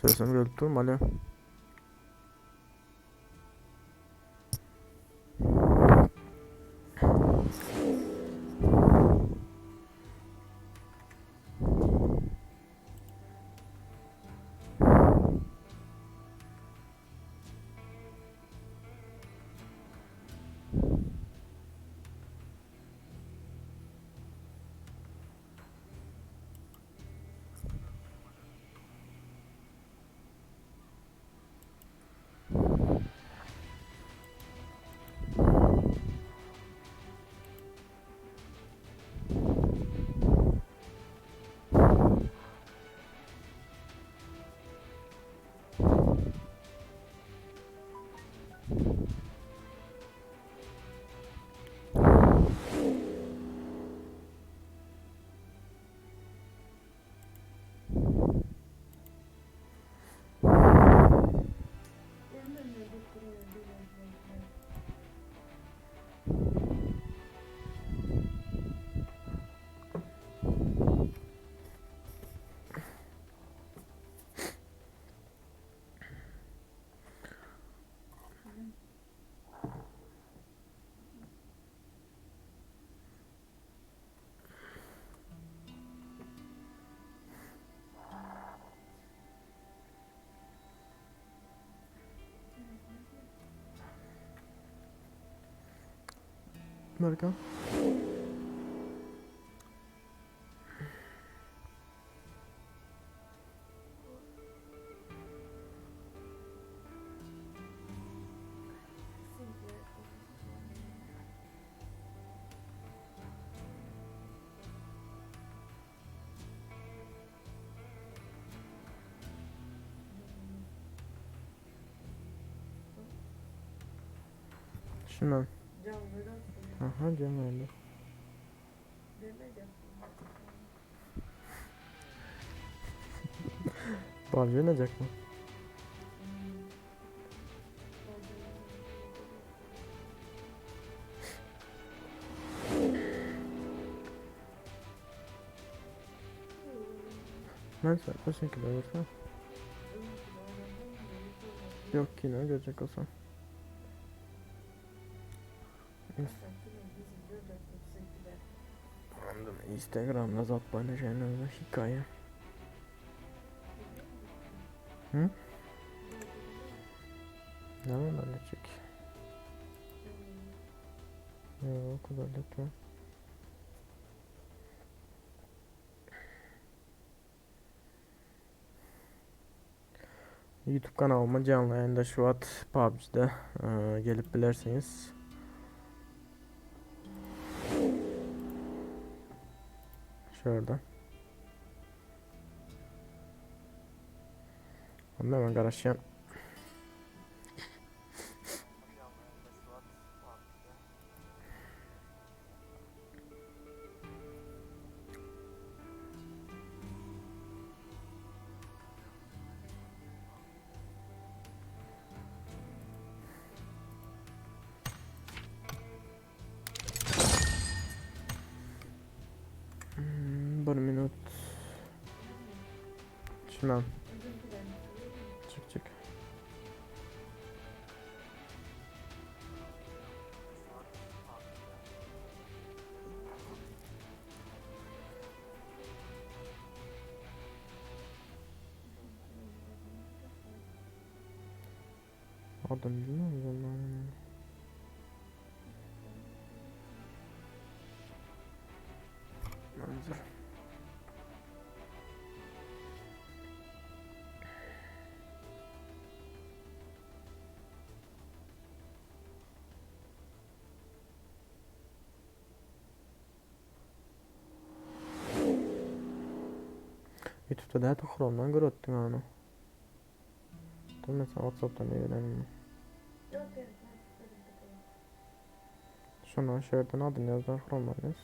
Sesem gelip dur Alo. Merkan. Şundan. Aha can verdi. PUBG oynayacak mı? Ben sen seninki de olursa. Yok yine görecek olsam. Anladım. Instagram'da zat paylaşanlarda hikaye. Hı? Ne var halledecek? Yok o kadar halletme. YouTube kanalıma canlı yayında şu at PUBG'de e, gelip bilirsiniz. Şurada. Onda hemen garaşyan. Hmm, bir minut. Şundan. Çık çık. Adam bilmiyor musun? Manzara. YouTube'da da Chrome'dan görüttün onu. Dur mesela WhatsApp'tan öğrenelim. Şunu şuradan adını yazdan Chrome'dan yaz.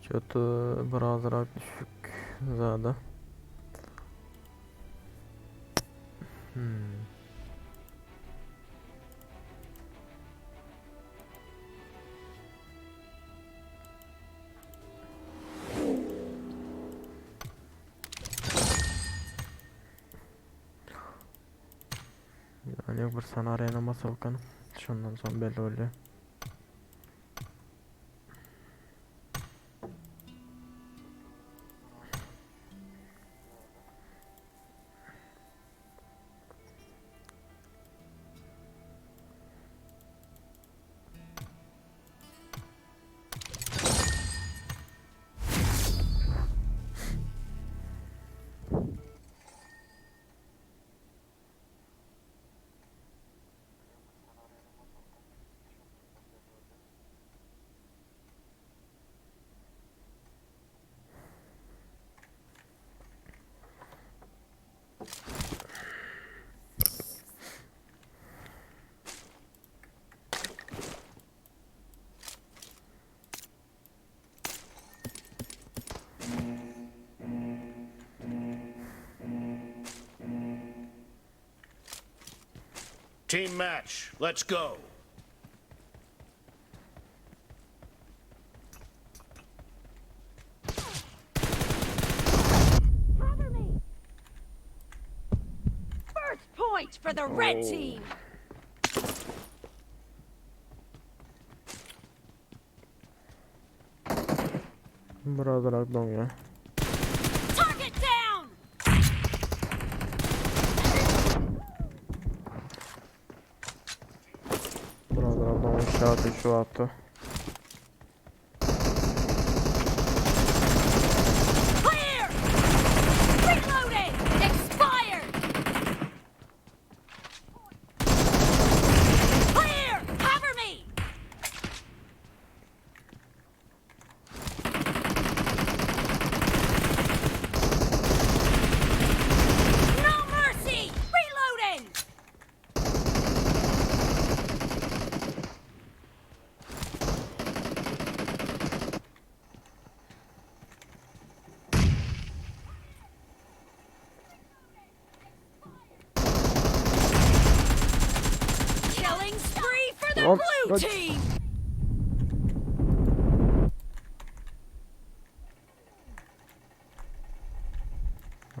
Çöte birazrak düşük zada. Hmm. Yani bir sana arena masalkan. Şundan son belli oluyor. Team match, let's go. Cover me! First point for the red team! Birazrak doňýar. Target down! Birazrak doňuş şaty şu wagtda. Clear! Reloading! Expired! Clear! Cover me! No mercy! Reloading! Killing spree for the Lan, blue kaç. team!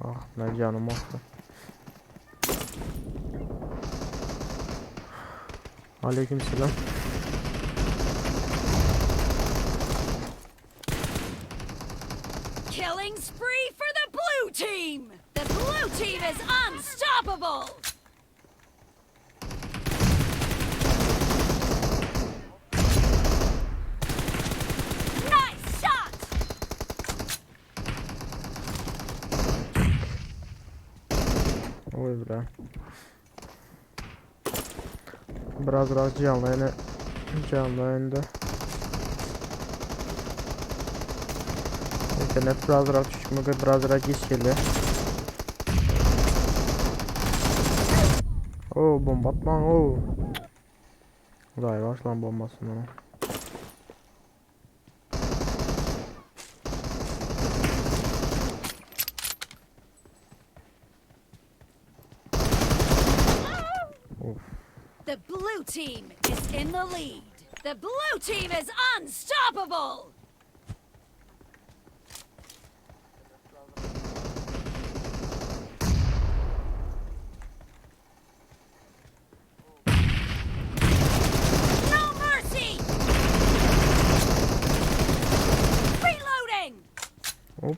Ah ne canım ah. Aleykümselam. Killing spree for the blue team! The blue team is unstoppable! Nice shot! Oy bre. Birazrak canlı yayını canlı yayında. İnternet birazrak düşmüyor, birazrak geç geliyor. Oo bomba atma oo. Hudaý başlan bombasını ona. Of. The blue team is in the lead. The blue team is unstoppable! No mercy! Reloading! Hop.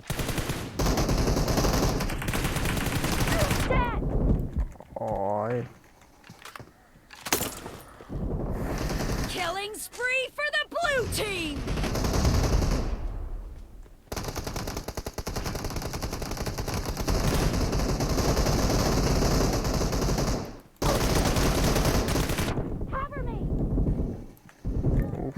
Dead! Ay. Killing spree for the blue team! Cover me! Of.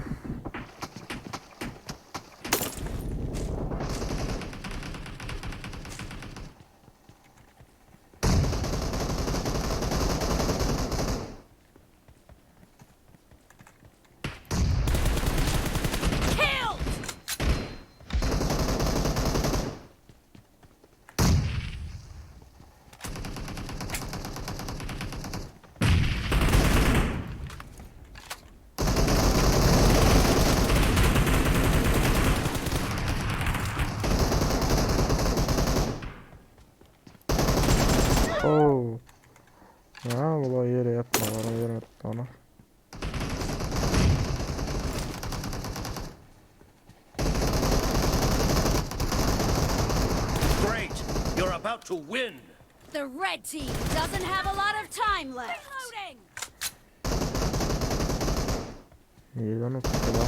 Ha, bula ýere ýatmalara ýere ýatmalara. Great! You're about to win! The red team doesn't have a lot of time left. Reloading! Nireden okutdu la?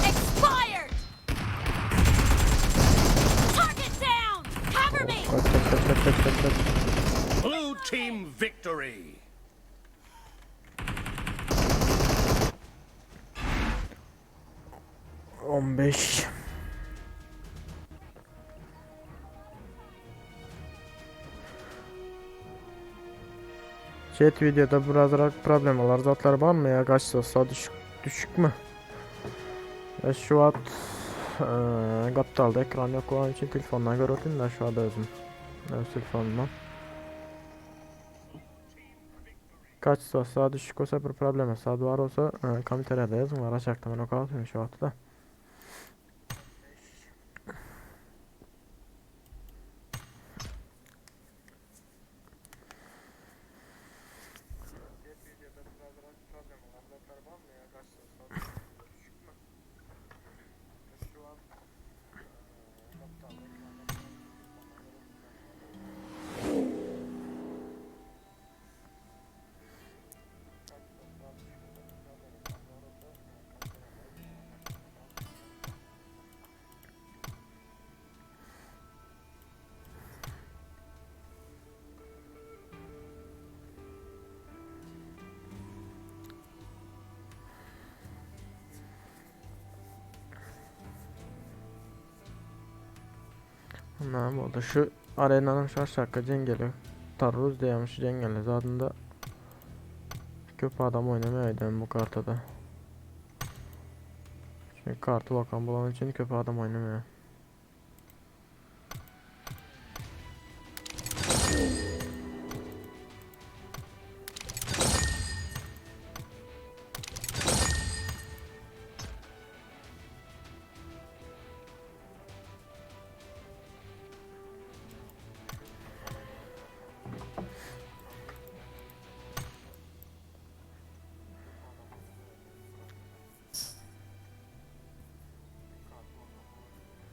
Expired! Target down! Cover me! Kaç kaç kaç kaç kaç kaç kaç. Blue team victory! 15. Chat videoda birazrak problemalar zatlar var mı ya? Kaç olsa düşük düşük mü? Ya şu an eee Gapdalda ekran yok olan için telefondan görürdüm de şu an özüm. Öz telefonumdan. Kaç olsa düşük olsa bir problem olsa var olsa eee, kommentariyada yazın var aşağıda ben okuyayım şu an da. Näme boldy? Şu arenanyň şu aşakky jeňňeli Tarruz diýýän şu jeňňeli zadynda köp adam oýnamaýar öýdýän bu kartada. Çünki karty bakan bolan üçin köp adam oýnamaýar.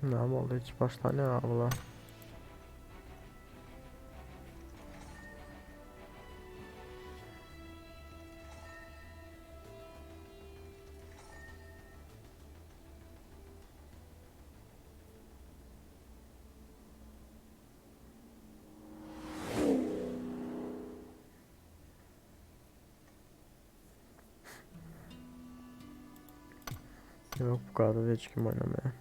Näme boldy? Hiç başlanýar abla. Yok bu kadar da hiç kim oynamıyor.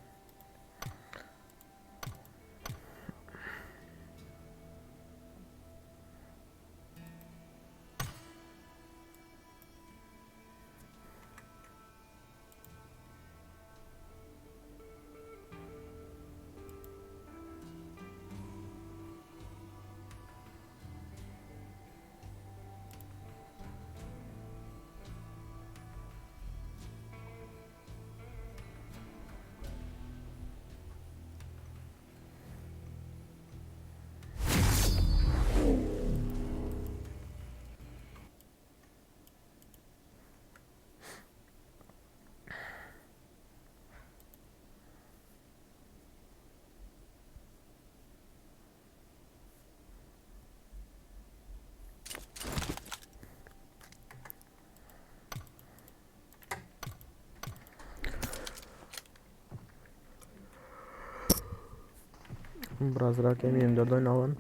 Birazrak M24 oýnalan.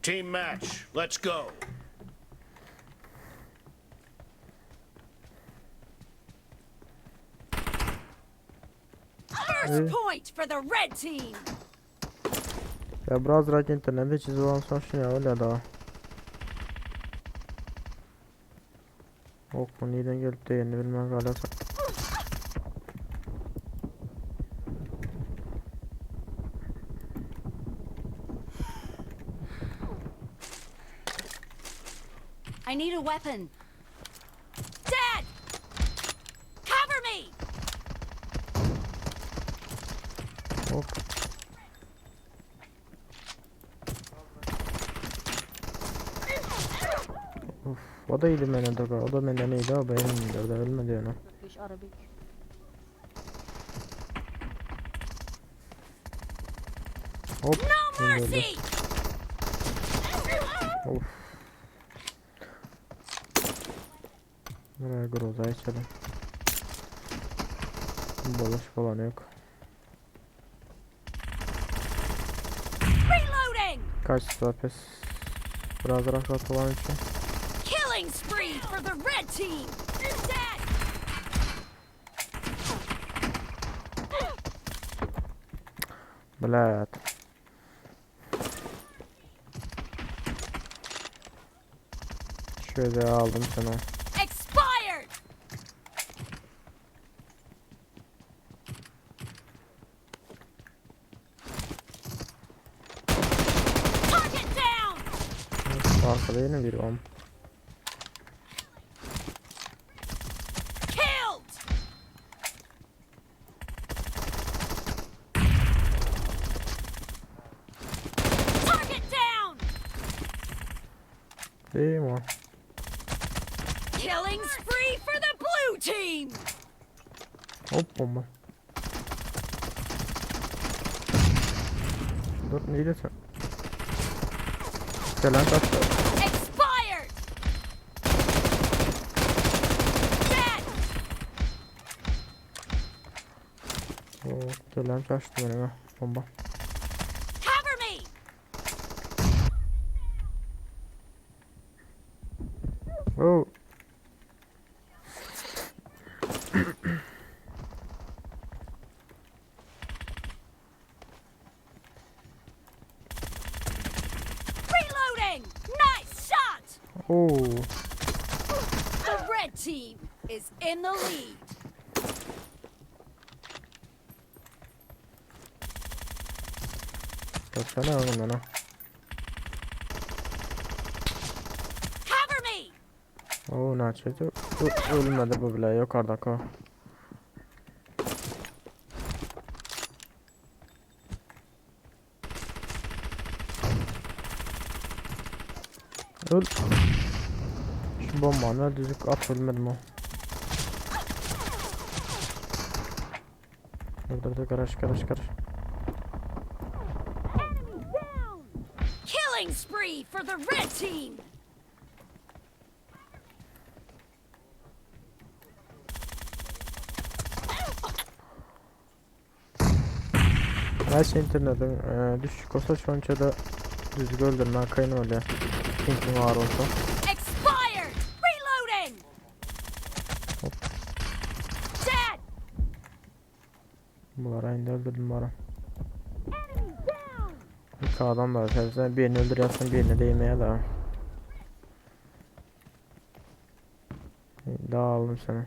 Team match, let's go. First point for the red team. Ya birazrak internette çizilen soň şuny öyle da. Ok bu nirden gelip değerini bilmem galasam. I need a weapon. Dad! Cover me! Hop. Uf, o da iyiydi menden de, o da menden iyiydi, o benim de ölmedi yani. Turkish Arabic. Hop. No indi öldü. mercy! Of. Buraya groza içelim. Bolaş falan yok. Reloading! Kaç pes. Biraz rahat olan için. Killing spree for the red team! Dead! Блядь. Şöyle aldım seni. Expired! Target down! Arkada yine bir om. Killed! Target down! Değil mi? Killing spree for the blue team! Hop bomba. Dur neydi sen? Gelen kaçtı. Expired! Dead! Oo, gelen kaçtı benim ha. Bomba. Cover me! Oo. Reloading! Nice shot! Oo. The red team is in the lead. Kaçsana oğlum bana. Cover me! Oo ne açıyordu? Ölmedi bu bile yukarıdaki o. Öl. Şu bombanı düzük at ölmedim o. Dur dur dur garaj garaj garaj. Enemy down! Killing spree for the red team! Her internetin e, düşük olsa şonça da düzgün öldürme kayın öyle. Pinkin var olsa. Expired! Reloading! Hop. Dead! Bunlara indi öldürdüm bari. Enemy down! İki adam da var. Birini öldürüyorsun birini değmeye de. Daha aldım seni.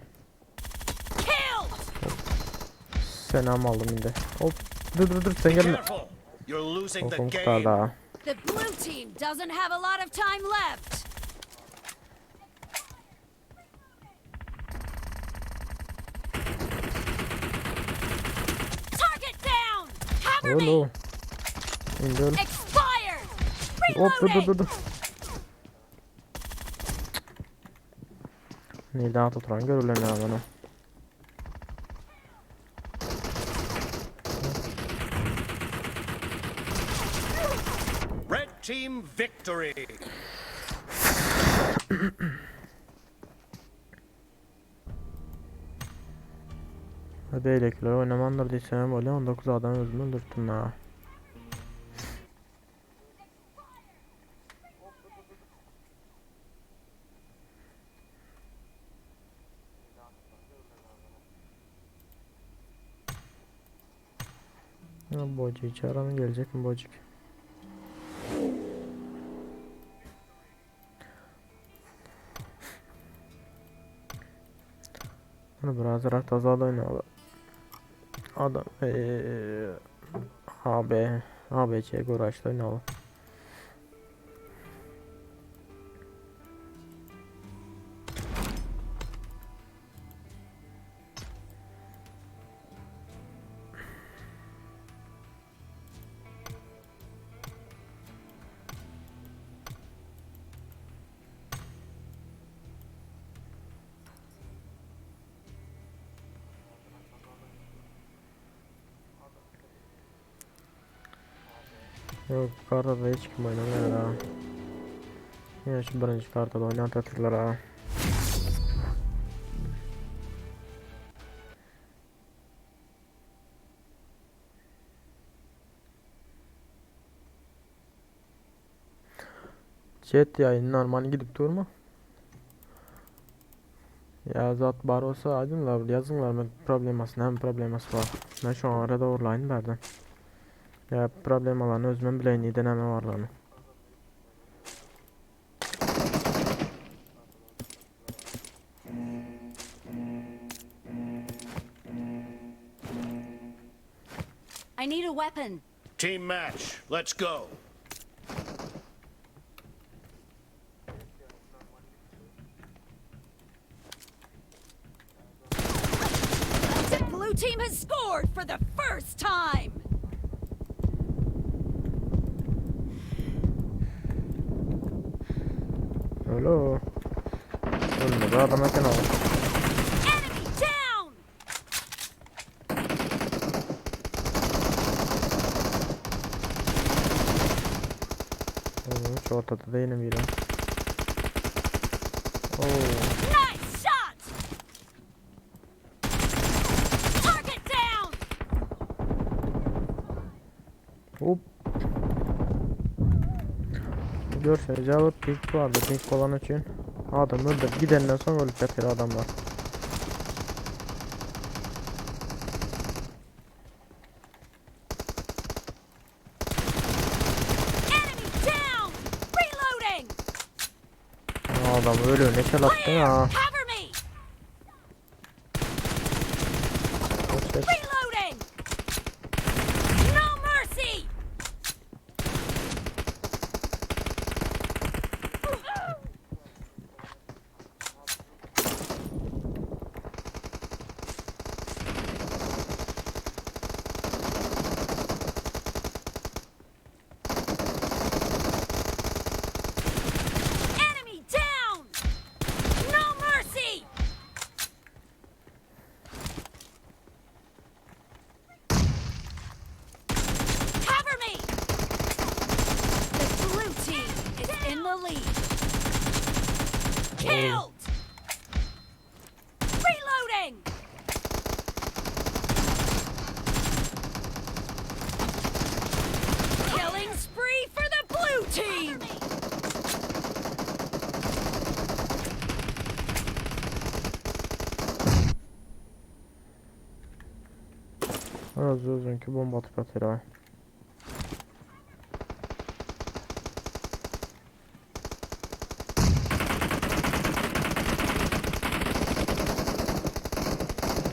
Killed! Seni am aldım indi. Hop. Dur dur dur sen gelme. Careful. You're losing the Okum kurtardı game. ha. The blue team doesn't have a lot of time left. Target down! Cover Öl me! o. İndi öl. Expired! Hop dur dur Reloading! dur dur. Nereden at oturan görürler ne bana. Red team victory. Hadi eylekiler oynamandır desem öyle 19 adam özümü öldürttüm ha. Ya Bocuğu çağıran gelecek mi bocuk? Bunu biraz rahat azal oynayalım. Adam A B A B C uğraştı oynayalım. Yok kartada hiç kim oynamıyor ha. Yine şu birinci kartada oynayan tatlılar ha. Chat yayın normal gidip durma. Ya zat bar olsa aydınlar yazınlar men problemasy näme problemasy bar. Men şoňa görä dogurlaýyn bärden. Ya problemalaryny özümem bileýin nide näme barlygyny. I need a weapon. Team match. Let's go. The blue team has scored for the first time. Hello. Ölmedi adam eken o. Enemy down! Oğlum hiç ortada değilim biri. Oo. Nice shot! Target down! Hop. Görseniz alıp pink vardı. Pink olan için adam öldü. Gidenden sonra ölüp yatıyor adamlar. Enemy down! Reloading! Adam ölüyor. Ne çal attın Clear! ha. Cover me! Geç, geç. Reloading! No mercy! Enemy down! No mercy! Cover me! The blue team is in the lead. Killed! Reloading! Killing spree for the blue team! Öz özünkü bomba atıp atıyor ha.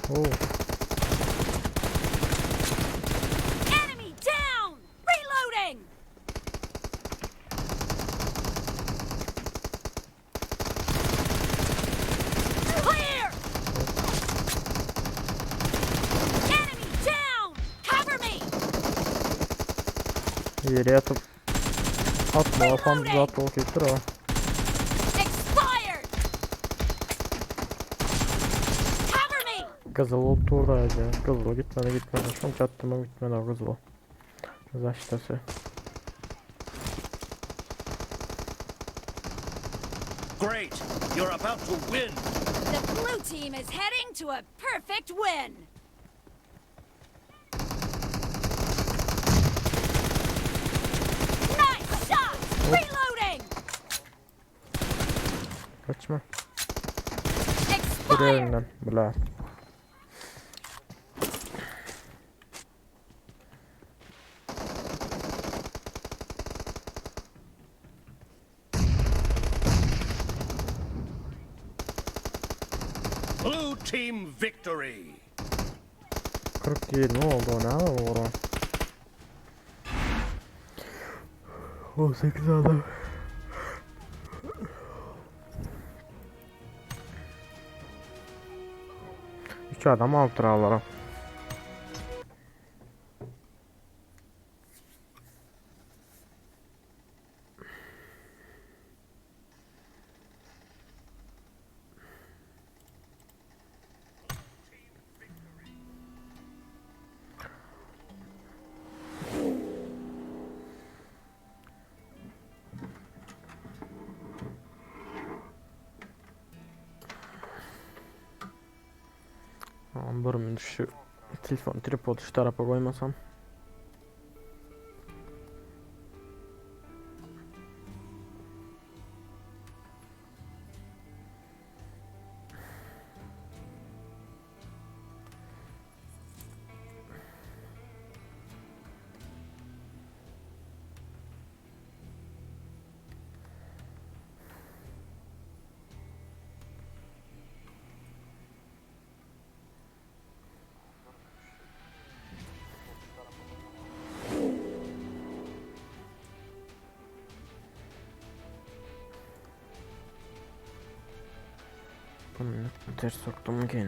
Oo. Enemy down! Reloading! Clear! Enemy down! Cover me! Yere yatıp atma afan zat olup gittir o. Expired! Cover me! Kızıl olup durdaydı. Kızıl gitmedi gitmedi. Şunca attım gitmedi kızıl. Zaştası. Great. You're about to win. The blue team is heading to a perfect win! Nice shot! Reloading! Kaçma. Dur Expired! elinden. Bla. Blue team victory. 40 değil ne oldu o ne abi o? 18 adam. Üç adam altıralara. Bir minut şu telefon tripod şu tarapa goýmasam. Bunu ters soktum ki.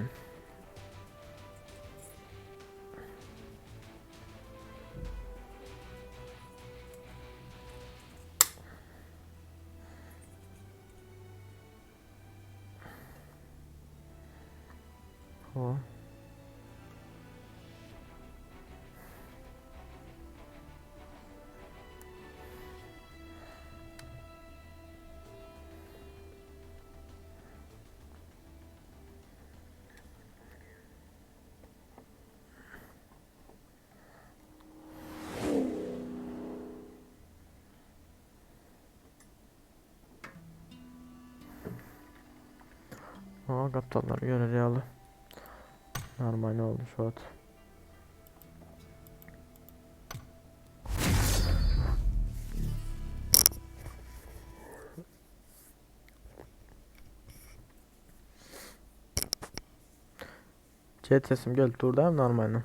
Ha. Aa kaptanlar görer ýaly. Normal oldu şu wagt. Chat sesim geldi durdu hem normalde.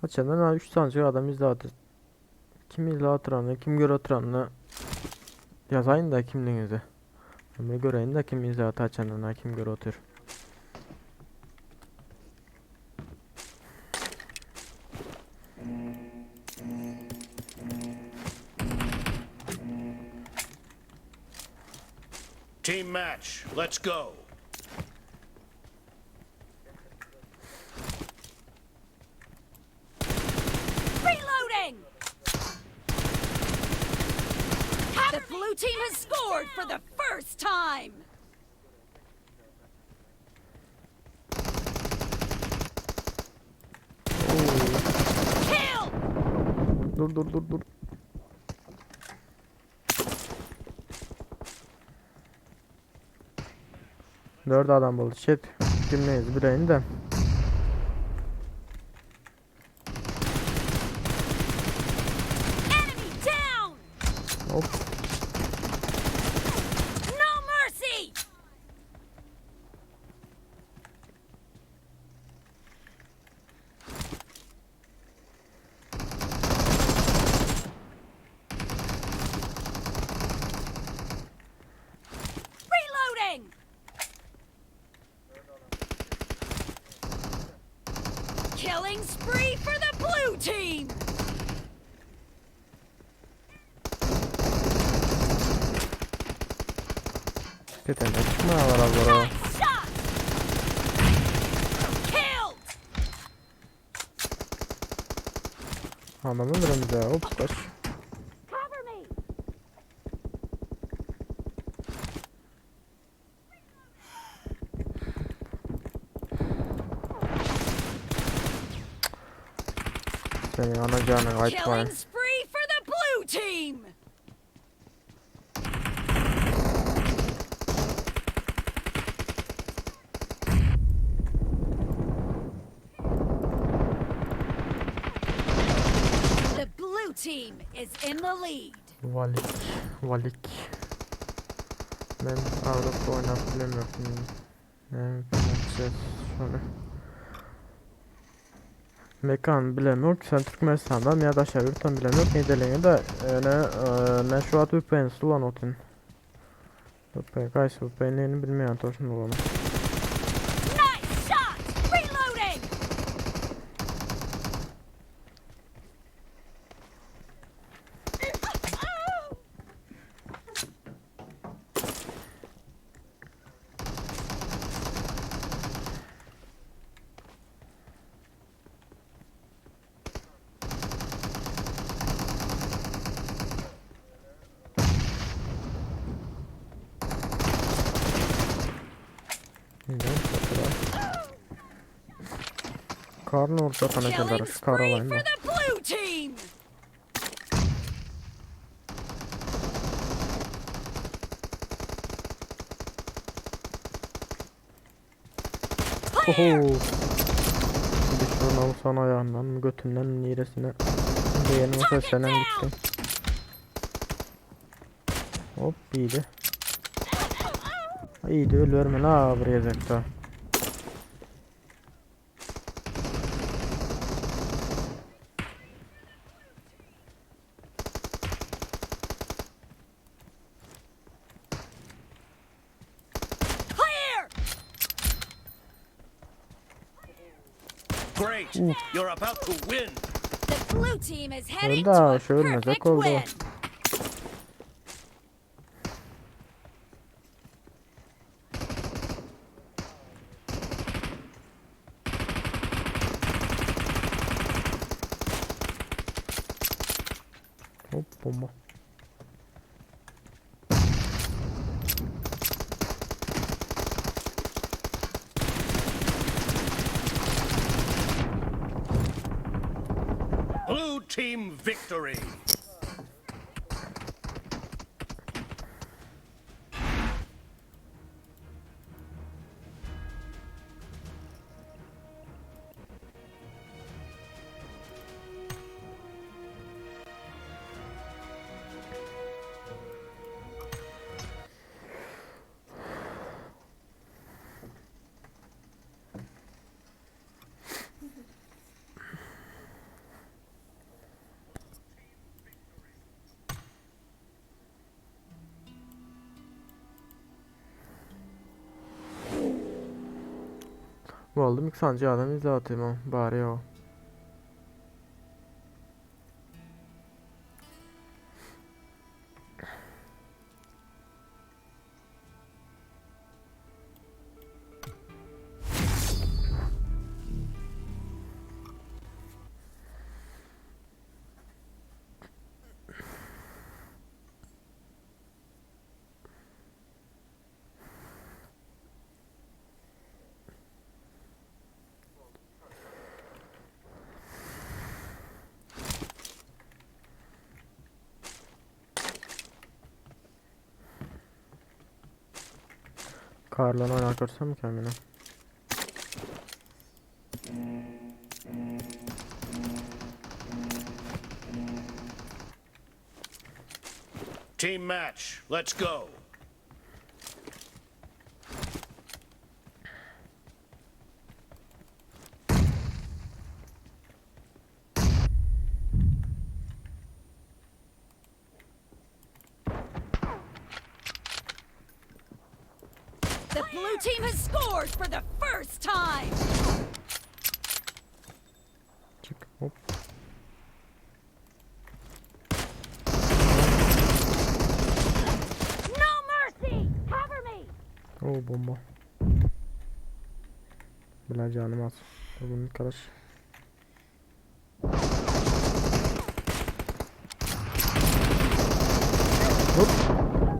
Haçandan 3 tane adam izledi. Kim izle oturanı, kim göre oturanı yazayın da kimliğinizi. Ben göreyim de kim izle haçandan kim göre otur. Team match. Let's go. Reloading! The blue team has scored for the first time! Kill! Dur dur dur dur. Dört adam buldu. Chat kimleyiz bileyim de. Enemy down! Hop. No mercy! Reloading! Killing spree for the blue team! Bir tane çıkmayalar abla. Nice shot! Killed! Anlamı bize. Hop kaç. Cover me! Seni anacağını kaçmayın. Killing spree for the blue team! The blue team is in the lead. Valik. Valik. Ben Avrupa oynap bilemiyorum. Ne yapacağız şunu. Mekan bilemiyorum. Sen Türkmenistan'dan ya da aşağı yurttan bilemiyorum. Nedeleňe de öne men şu at VPN ulan otun. VPN kaýsy VPN-ni bilmeýän toşun ulan. Nice shot! Reloading! Karny urup ýatan ekenler. Killing Şu kar spree alaýyn for da. the blue team. Clear. Oho. Düşman alsan ayağından mı götünden mi niresine Beğenime seslenen gitti. Hop iyiydi. İyiydi ölüverme la buraya zekta. Clear. Great. You're about to win. The blue team is heading Öldü to ha, a şu ölmezek perfect oldu. win. Hop bomba. Blue team victory. Boldum ilk sancı adam izle atayım ha. Bari o. Karlan oynar görsem mi kendini? Team match. Let's go. The blue team has scored for the first time. Çık hop. No mercy. Cover me. Oo bomba. Bila canım az. Dur bunu karış.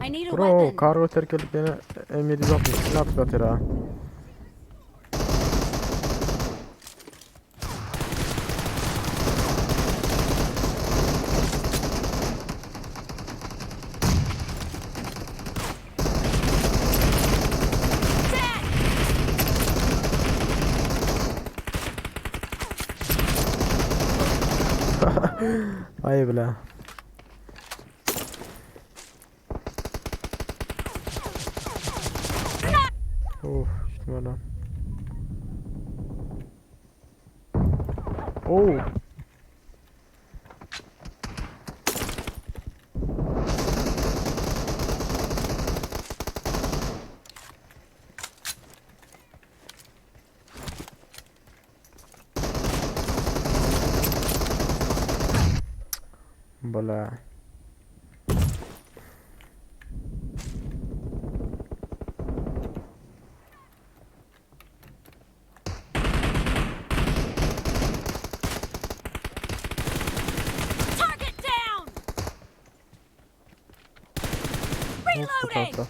I need a Bro weapon. kargo terk edip beni M760 ne yaptı atır ha? Dead. Ay bile. Of işte böyle. Oo. Bala. Target down. Of bu Reloading. tarafta.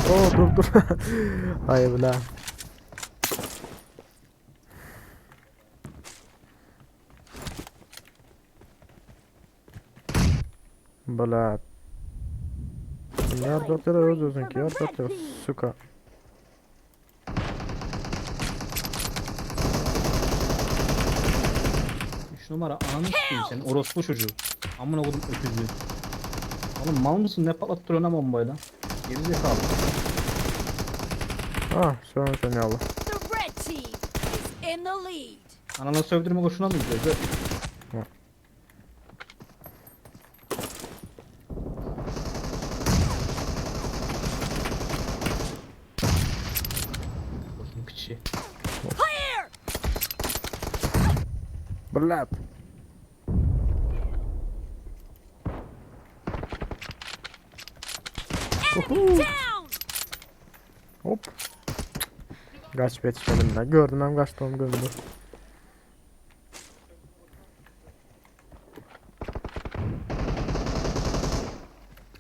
Oo dur dur. Ay bula. Bula. Ýar öz özüňki ýar suka. 3 numara ananı sikeyim senin orospu çocuğu. Amına kodum öküzü. Oğlum mal mısın ne patlattırıyorsun lan bombayla? Geri zekalı. Ah, sonra sen yalla. The red team is in the lead. Ananı sövdürme koşuna mı gidiyor? Gör. Hı. Koşun piçi. Clear! Blat. Enemy down! Hop. Kaç yetişmedim ben. Gördüm hem kaçtım gördüm.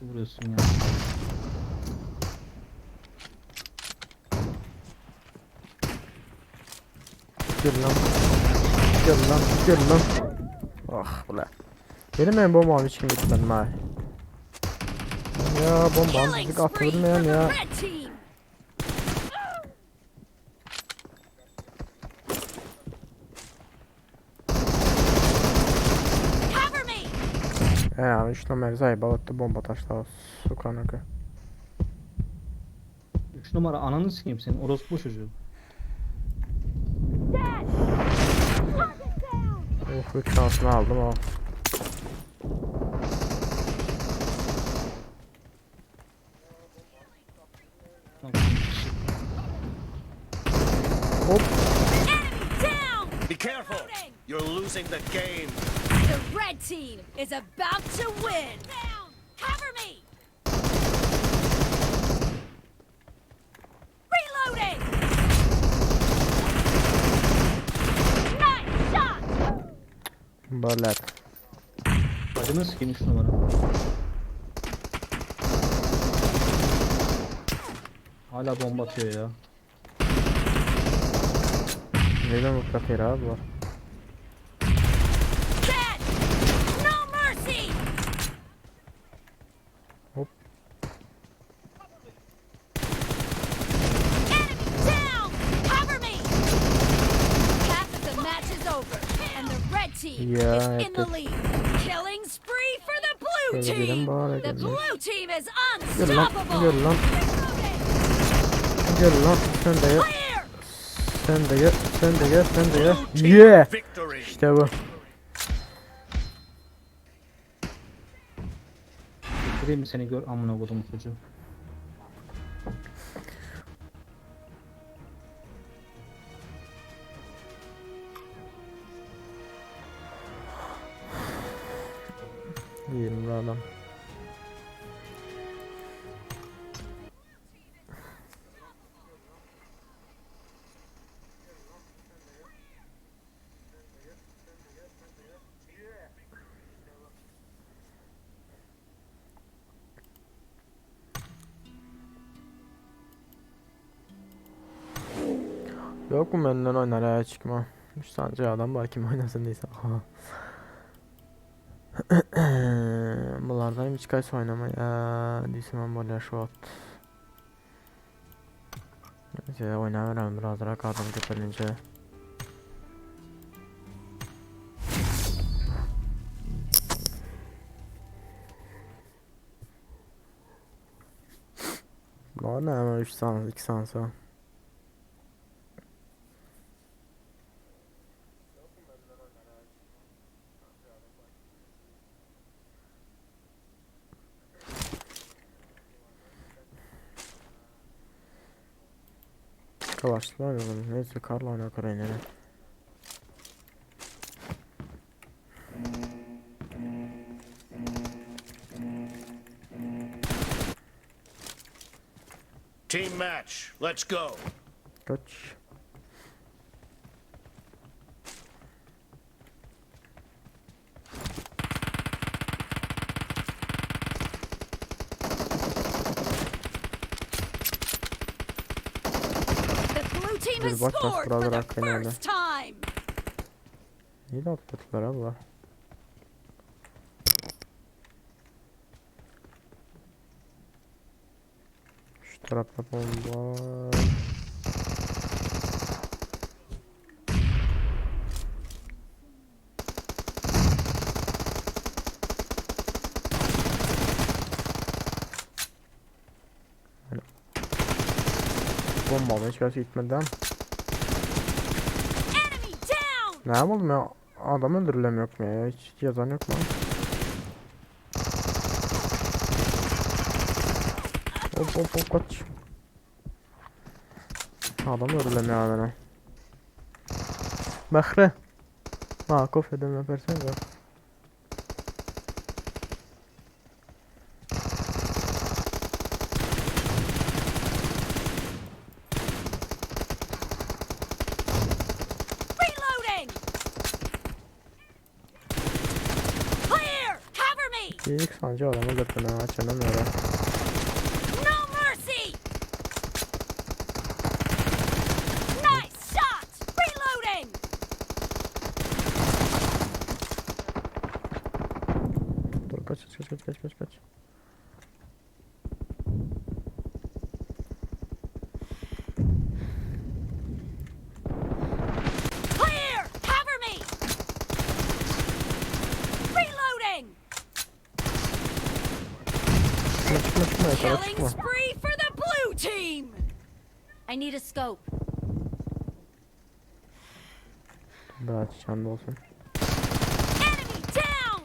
Vuruyorsun ya. Gel lan. Gel lan. Gel lan. Ah bula. Benim en bombam hiç kim gitmedim ha. Ya bombam Killing bizi spree for atılmayan the ya. red team! Cover me! Ya üç numara zayıf attı bomba taşla sukanaka. 3 numara ananı sikeyim senin orospu çocuğu. Dead! Target down! Of 3 şansını aldım o. Lan piçi. Hop. Enemy down! Be careful. You're losing the game. The red team is about to win! Down! Cover me! Reloading! Nice shot! Blat. Bacını sikeyim 3 numara. Hala bomba atıyor ya. Neden mutlaka abi var? Dead! No mercy! Hop. Enemy down! Cover me! Half of the match is over, and the red team Yeah, is in the it- lead. Killing spree for the blue Şöyle gidelim team! bari The gidelim. blue team is Gel lan. unstoppable! Gel lan. Reloading! Gel lan. Sen de gel. Clear! Sen de gel. Sen de gel. Sen de gel. Blue team Yeah. victory. İşte bu. Getireyim mi seni gör amına kodum çocuğu. 20 adam. Yok mu benden oynar ya çıkma. 3 tane adam var kim oynasın değilse. Bulardan hiç kaç oynama ya. Diysem ben böyle şu at. Neyse oynayıverem biraz daha adam köpelince. Bunlar ne hemen 3 tane 2 tane sonra. Kalaşlı oynayalım. Neyse karla oyna Ukrayna'ya. Team match. Let's go. Kaç. team has Bir bak scored for bastıralım the hakkını first time. Niye atladılar abla? Şu tarafta bomba. Hani Bomba hiç gerçi gitmeden. Enemy down. Ne yapalım ya? Adam öldürülem yok mu ya? Hiç yazan yok mu? Hop hop hop kaç. Adam öldürülem ya beni. Bahre. Ha kofeden öpersen de. Reloading. Clear. Cover me. İlk sancı adam öldürdün ha açanım öyle. No mercy. Nice shot. Reloading. Dur kaç kaç kaç kaç kaç kaç. Clear. Cover me. Reloading. Çıkma çıkma çıkma yukarı Killing çıkma. spree for the blue team. I need a scope. Daha açacağım da olsun. Enemy down.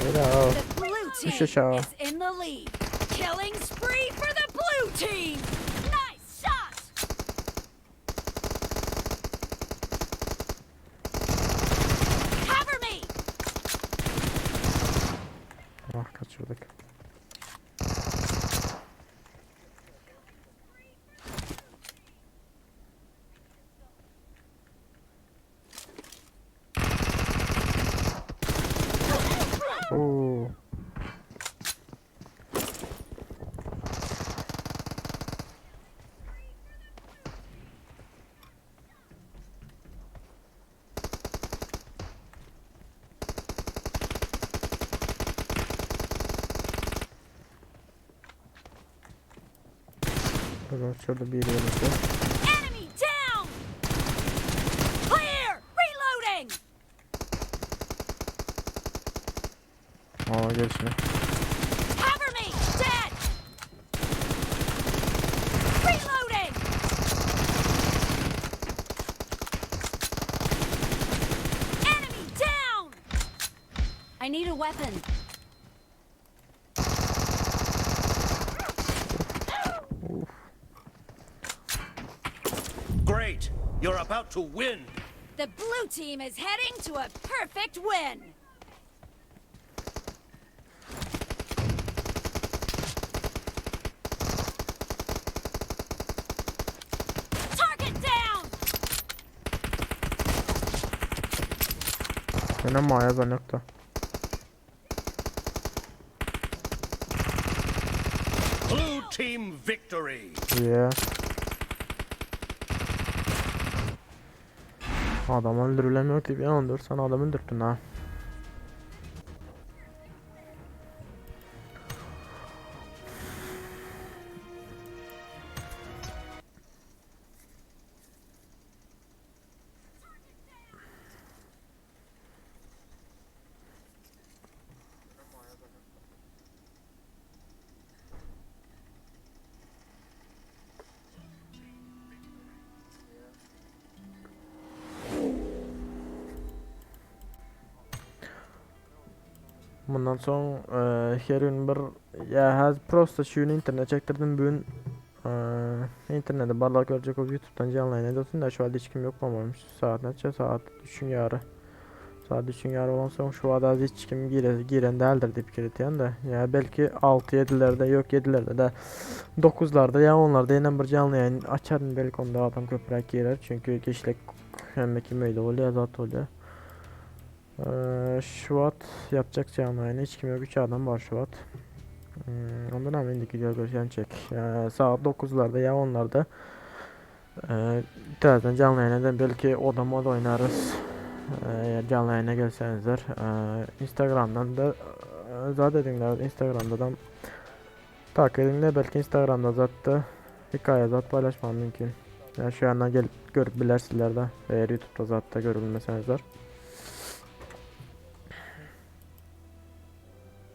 Öyle ha. The blue team aşağı. is in the lead. Killing spree for the blue team. Nice shot. Cover me. Ah kaçırdık. Oo. Dur şurada bir yerimiz var. Enemy down. Clear. Reloading. Aa gel şimdi. Cover me. Dead. Reloading. Enemy down. I need a weapon. Great. You're about to win. The blue team is heading to a perfect win. Target down! Yine maya yazan yok da. Blue team victory. Yeah. Adam öldürülemiyor ki bir an dur sen adam öldürttün ha. Bundan soň her gün bir ya haz prosta şu gün internet çektirdim bugün internete barlak görecek o YouTube'dan canlı yayın ediyorsun da şu halde hiç kim yok olmamış. Saat neçe? Saat 3'ün yarı. Saat 3'ün yarı olan soň şu halde hiç kim gire, giren değildir deyip kiritýän de. Ya belki 6-7'lerde yok 7'lerde de 9'larda ya 10'larda yine bir canlı yayın açarım belki onda adam köpürek girer çünkü geçlik hem kim öyle oluyor zat oluyor. Şubat yapacak canlı yayını hiç kim yok 3 adam var Şubat. Ondan hem indiki video görüşen çek. Saat 9'larda ya 10'larda. Täzeden janly ýaýyna belki oda mod oýnarys. Eger janly ýaýyna gelseňizler, Instagramdan da zat ediňler, Instagramda da takip ediňler, belki Instagramda zatda hekaýa zat paýlaşmagym mümkin. Ýa şu ýandan gelip görüp bilersizler-de, eger YouTube'da zatda görüp bilmeseňizler.